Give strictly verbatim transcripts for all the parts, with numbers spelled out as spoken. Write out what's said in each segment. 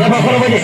Yaba khoro baje.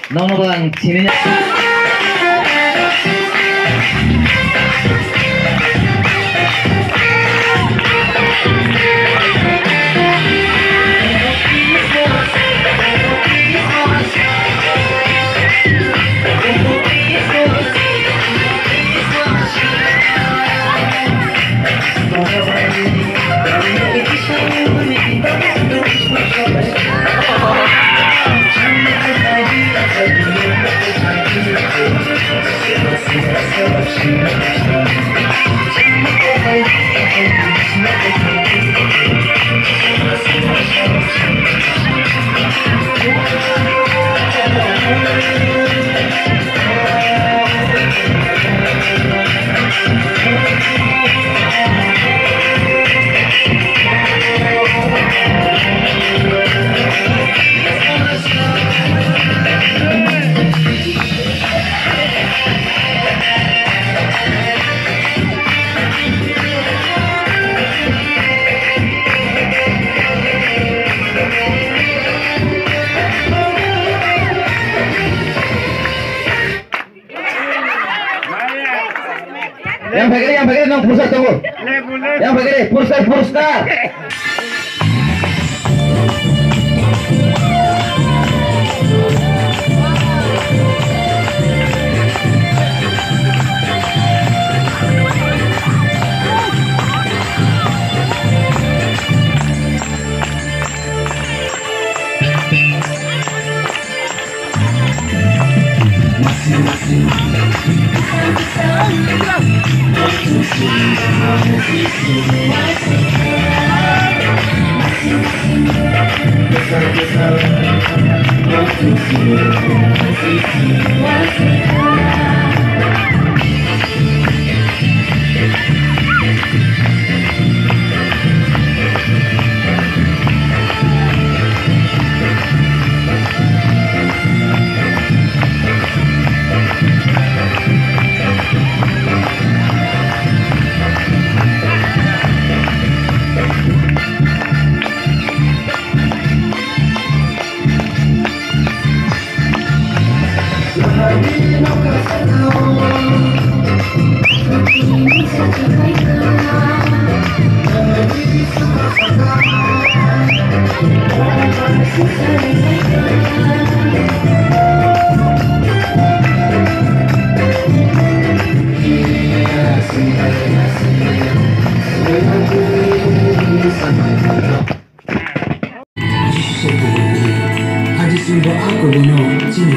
Nono bang sini. Yang pegere, yang pegere, nong pursa tunggu. Yang pegere, pursa, pursa. Haji singbo ako bono chini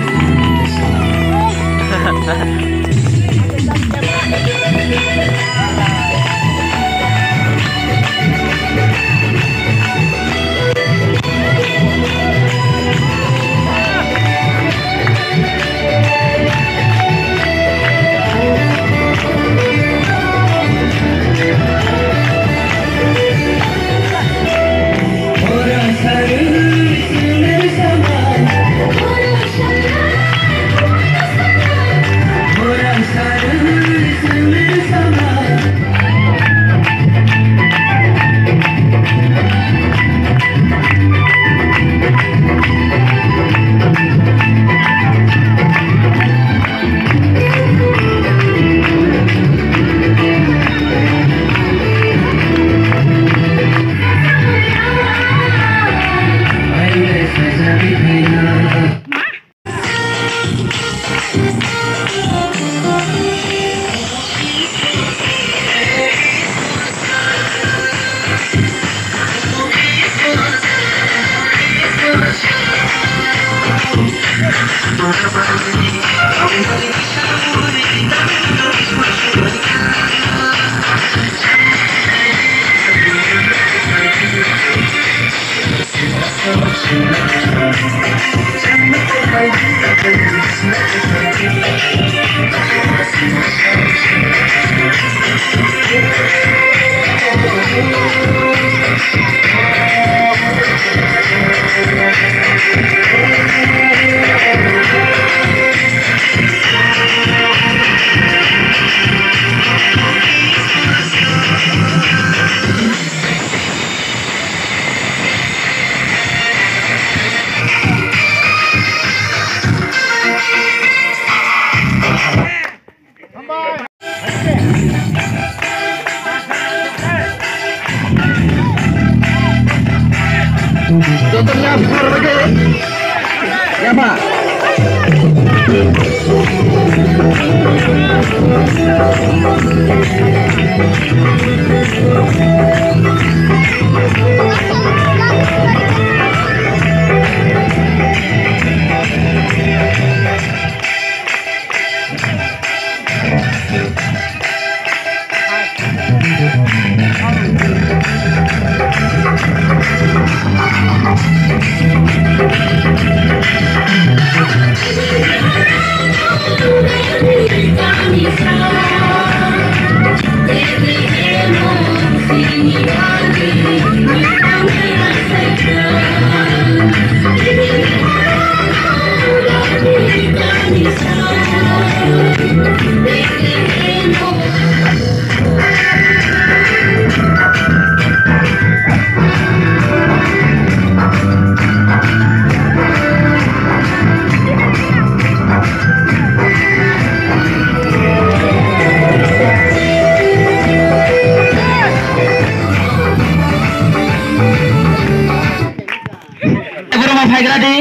Debbarma phaigra di.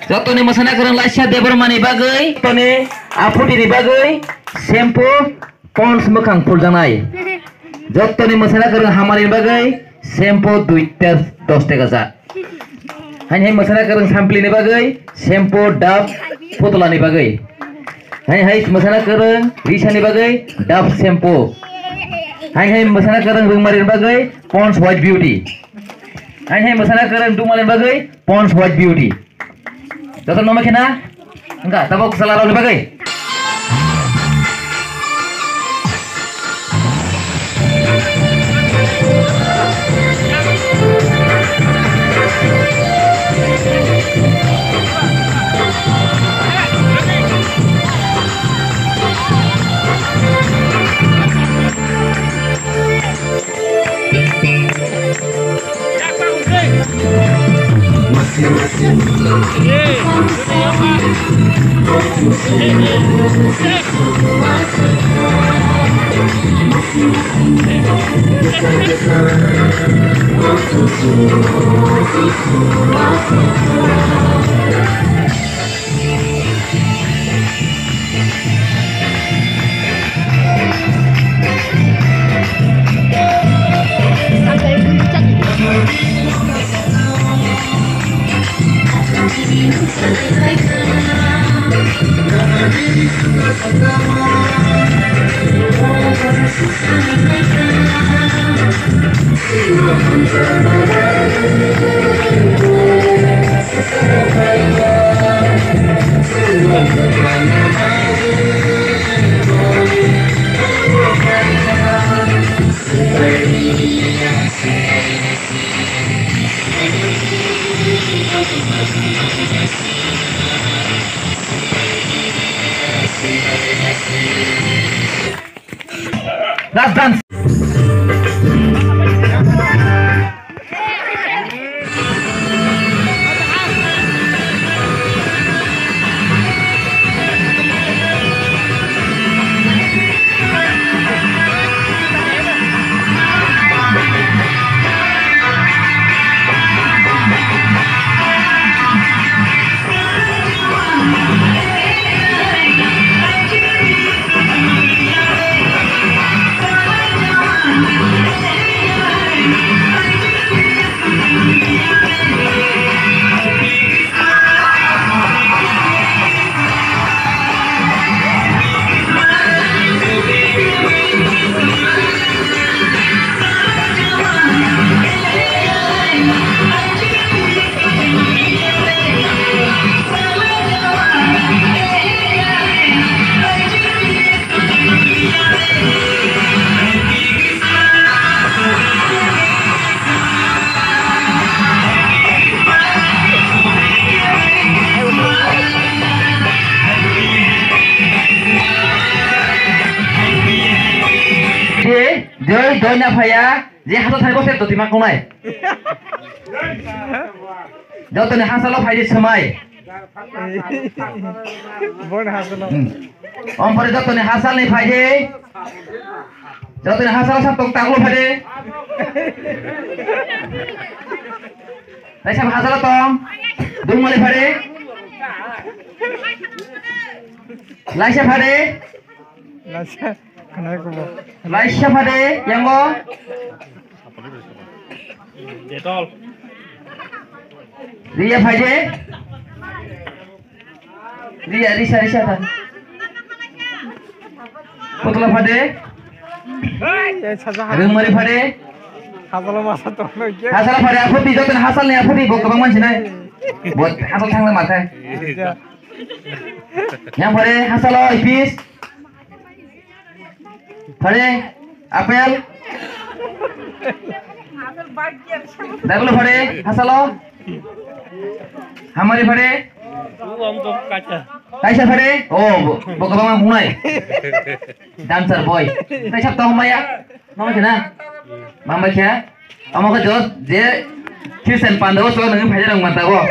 Jotoni mwsana kwrwng laisa Debbarmani bagwi, jotoni aphutini bagwi shampoo, Pond's mwkhang phuljaknai. Jotoni mwsana kwrwng hamari bagwi shampoo duita dos taka jak. Haini hai mwsana kwrwng samplini bagwi shampoo Dove putulani bagwi. Haini hai mwsana kwrwng risani bagwi Dove shampoo. Haini hai mwsana kwrwng rwngmarini bagwi Pond's White Beauty. Haini hai mwsana kwrwng dukmalini bagwi Pond's White Beauty. Joto noma khena wngkha tabok kwchwlarokni bagwi. Last dance. Joi, joi, joi na phaya, je hato thai bose to tima konai. Jotoni hasalo phaidi swmai. Bon hasalo. Hmm. Ompore jotoni hasalni phaidi. Jotoni hasalo sa tok taklo phaidi. Laisa hasalo tong. Dungmali phaidi. Laisa phaidi. Laisa. Khwnai kubo. Laisa phade, yango. Detol. Riya phade. Riya, risa, risa ta. Putla phade. Ei, saja ha. Rwngmari phade. Hasalo masa tongno ke. Hasalo phade, aphoti, joto hasal ni aphoti, bo kwbang mansi nai. Bo hasal thangla mathai. Yang phade, hasalo, ipis. Phare, apple. Dablo phare, hasalo. Hamari phare. Kaisa phare. Oh, bo, bo kwbangma hungnai. Dancer boy. Kaisa tong maya. Mama kena. Mama kya? Ama ka jos je Christian panda o so nang phai rang mata go.